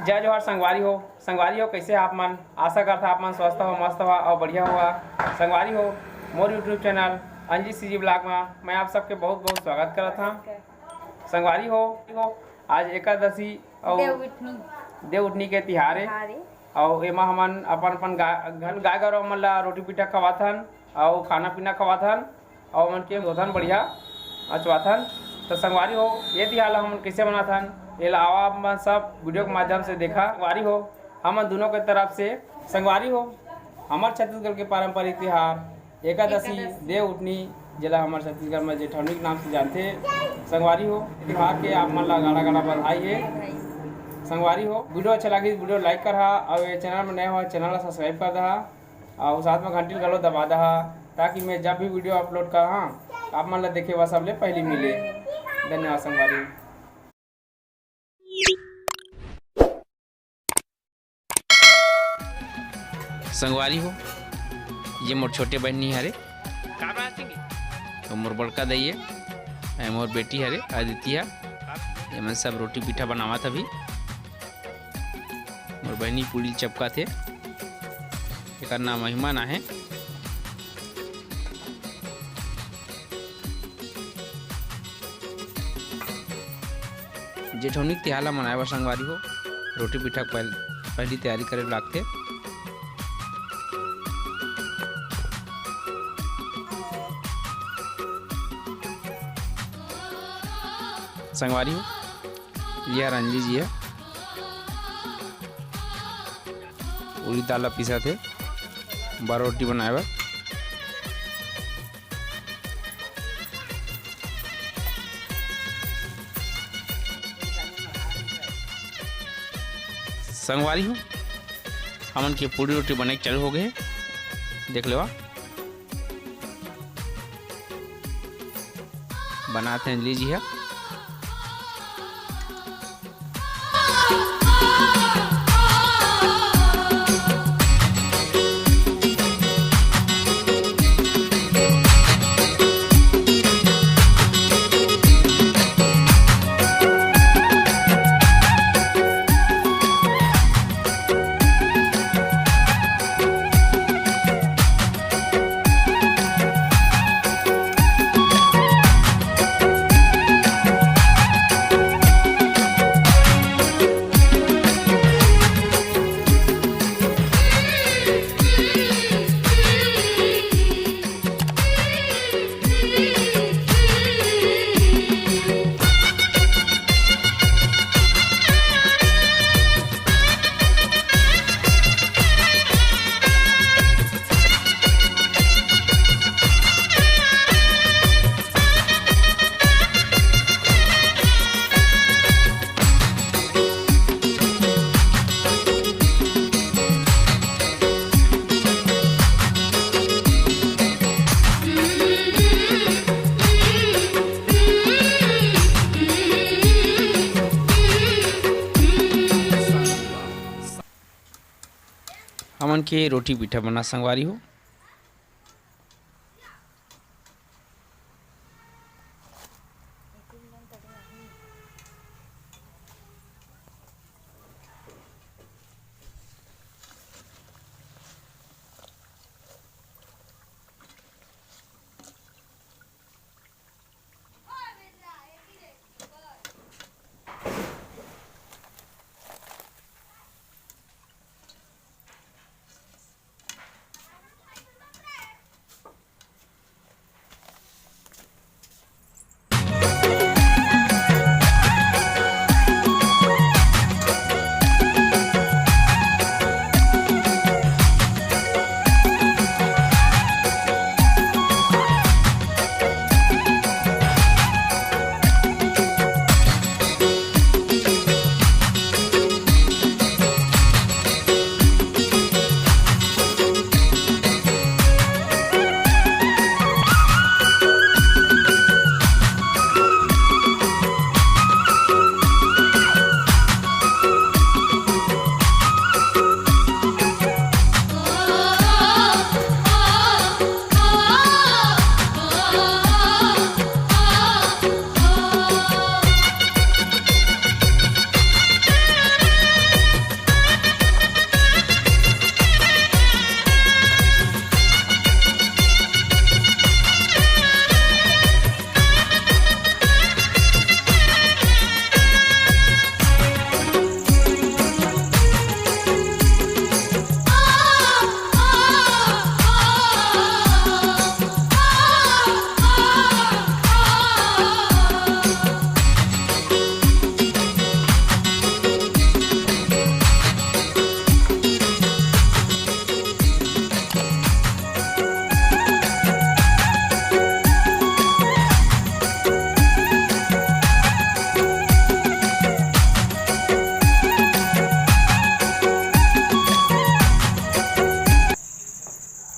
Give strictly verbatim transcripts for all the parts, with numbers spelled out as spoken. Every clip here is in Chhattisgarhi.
जय जोहार संगवारी हो। संगवारी हो, कैसे आप मन? आशा करता आप मन स्वस्थ हो, मस्त हो और बढ़िया हुआ। संगवारी हो, मोर YouTube चैनल अंजी सीजी ब्लॉग में मैं आप सबके बहुत बहुत स्वागत करत हाँ। संगवारी हो, आज एकादशी और देव उठनी। देव उठनी के तिहार है। तिहार है। और एमा हमन अपन अपन गा-, घर गाय गरवा मन ला रोटी पीठा खवाथन और खाना पीना खवाथन और ओमन के धोथन बढ़िया अचवाथन। तो संगवारी हो, ये तिहार ला हमन कैसे मनाथन, ये ला आवा आप मन सब वीडियो के माध्यम से देखा। संगवारी हो, हमन दोनों के तरफ से संगवारी हो, हमर छत्तीसगढ़ के पारंपरिक तिहार एकादशी, एकादशी। देव उठनी, जेला हमर छत्तीसगढ़ में जेठौनी के नाम से जानथे। संगवारी हो, तिहार के आप मन ला गाड़ा गाड़ा बधाई है। बधाई। संगवारी हो, वीडियो अच्छा लगी, वीडियो like करहा और ये चैनल में नए हो, चैनल ला subscribe कर दहा और साथ में घंटी घलो दबा दहा, ताकि मैं जब भी वीडियो upload करहा, आप मन ला देखे बर सबले पहली मिले। धन्यवाद संगवारी। संगवारी हो, ये मोर छोटे बहिनी हरे, तो मोर बड़का दाई है, मोर बेटी हरे अदिति हा। ये मन सब रोटी पीठा बनावत अभी। मोर बहिनी पूड़ी चपका थे, एकर नाम महिमा ना है। जेठौनी के तिहार ला मनाए बर संगवारी हो, रोटी पीठा के पहल-, पहली तैयारी करे लागथे। संगवारी हो, ये हर अंजलि जी है, उड़ीद दाल ला पीसत हे, बड़ा रोटी बनाए बर। संगवारी हो, हमन के पूड़ी रोटी बने के चालू हो गए हे। देख लेवा, बनात हे लीजिए। हमन के रोटी पीठा बना संगवारी हो।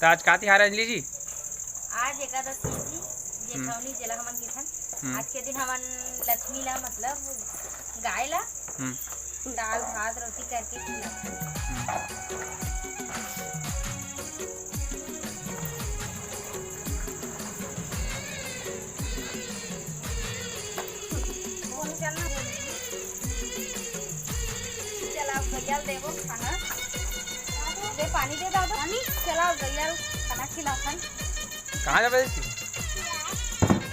त आज का तिहार हे, अंजलि जी? आज एकादशी जी, हम्म। जेठौनी, जेला हमन कहिथन। हम्म। आज के दिन हमन लक्ष्मी ला, मतलब गाय ला, हम्म। दाल, भात, रोटी करके खिलाथन। हम्म। चला, अब गैया ल देबो खाना। दे, पानी दे दादा। पानी? चला, अब गैया ल खाना खिलाथन। कहाँ जाबे रे? या,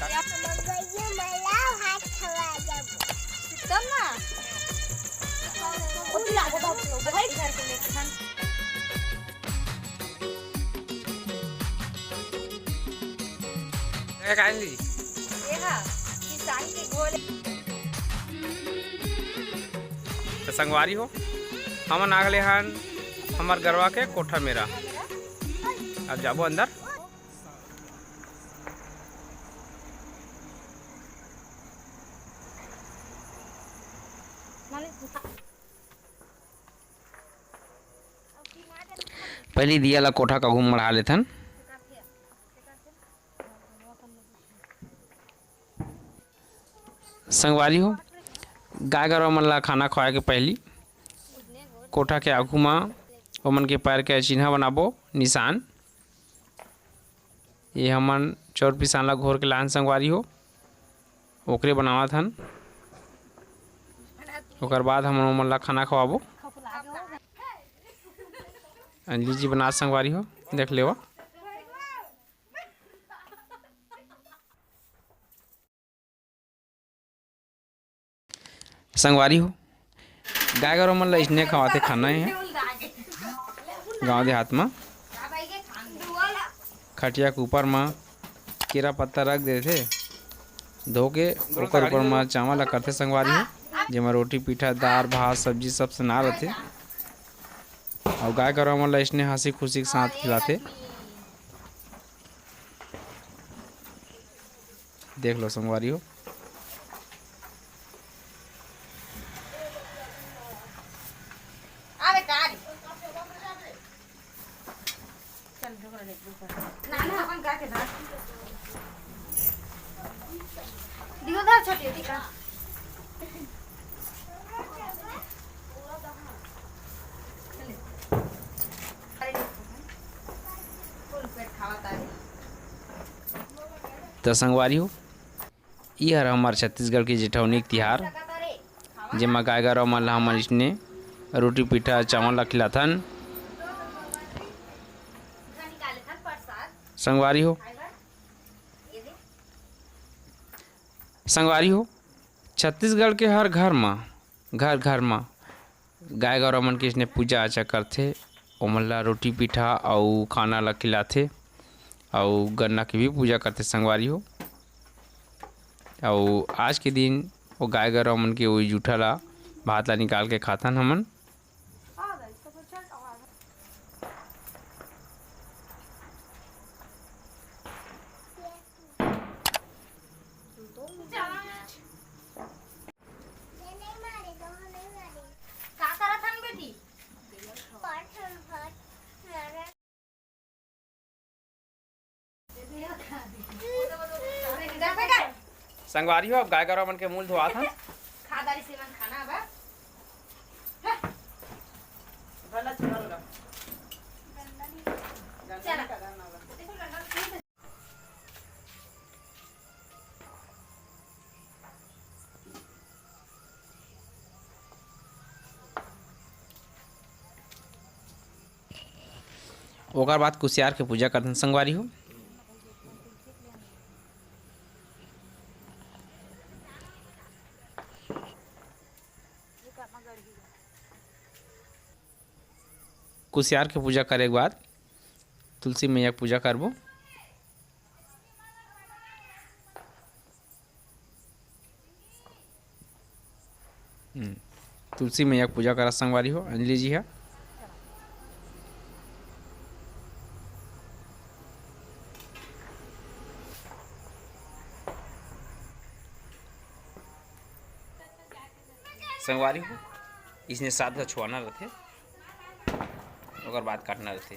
गैया मन ला भात खवा जाबो। तब ना। ओती लागो बाबू, भाई घर के लेके खान। ए, का अंजलि जी? ये हा, किसान के गोल। त संगवारी हो, हमन आ गए हन हमर गरवा के कोठा मेरा। अब जाबो अंदर। पहिली दिया ला कोठा के आगू मढ़ा लेथन। संगवारी हो, गाय गरवा मन ला खाना खवाए के पहिली कोठा के आगू म ओमन के पैर के चिन्हा बनाबो, निशान। ये हमन चाउर पिसान ला घोर के लान संगवारी हो, ओकरे बनावत हन। ओकर बाद हमन ओमन ला खाना खवाबो। अंजलि जी बनात संगवारी हो, देख लेवा। संगवारी हो, गाय गरवा मन ला इसने खवाथे खाना हे गाँव देहात म। खटिया के ऊपर म केरा पत्ता रख देथे, धो के ओकर ऊपर म चावल ला करथे संगवारी हो, जेमा रोटी, पीठा, दार, भात, सब्जी सब सना रथे। अउ गाय गरवा मन ला इसने हंसी खुशी के साथ खिलाथे। देख लो संगवारी हो। अबे का रे? चल, रुक ना, रुक ना। ना, ना, अपन का के ना। दियो दा छोटी, ठीक है। अरे, फुल पेट खावा तारी। त संगवारी हो, ई हर हमर छत्तीसगढ़ के जेठौनी के तिहार, जेमा गाय गरवा मन ला हमन इसने रोटी, पीठा, चावल ला खिलाथन। संगवारी हो, संगवारी हो, छत्तीसगढ़ के हर घर म, घर घर म गाय गरवा मन के इसने पूजा अर्चा करथे, ओमन ला रोटी पीठा अउ खाना ला खिलाथे, अउ गन्ना के भी पूजा करथे संगवारी हो। अउ आज के दिन वो गाय गरवा मन के वही जूठा ला, भात ला निकाल के खाथन हमन। का करत हन बेटी? संगवारी हो, अब गाय गरवा मन के मूल धोआत हन। खा दारी से मन खाना अब। चला। ओकर बाद कुसियार के पूजा करथन संगवारी हो। कुसियार के पूजा करे के बाद तुलसी मैया के पूजा करबो। हम्म, तुलसी मैया के पूजा करा संगवारी हो, अंजलि जी हा। संगवारी हो, इसने सात घा छुआना रथे, ओकर बाद काटना रथे।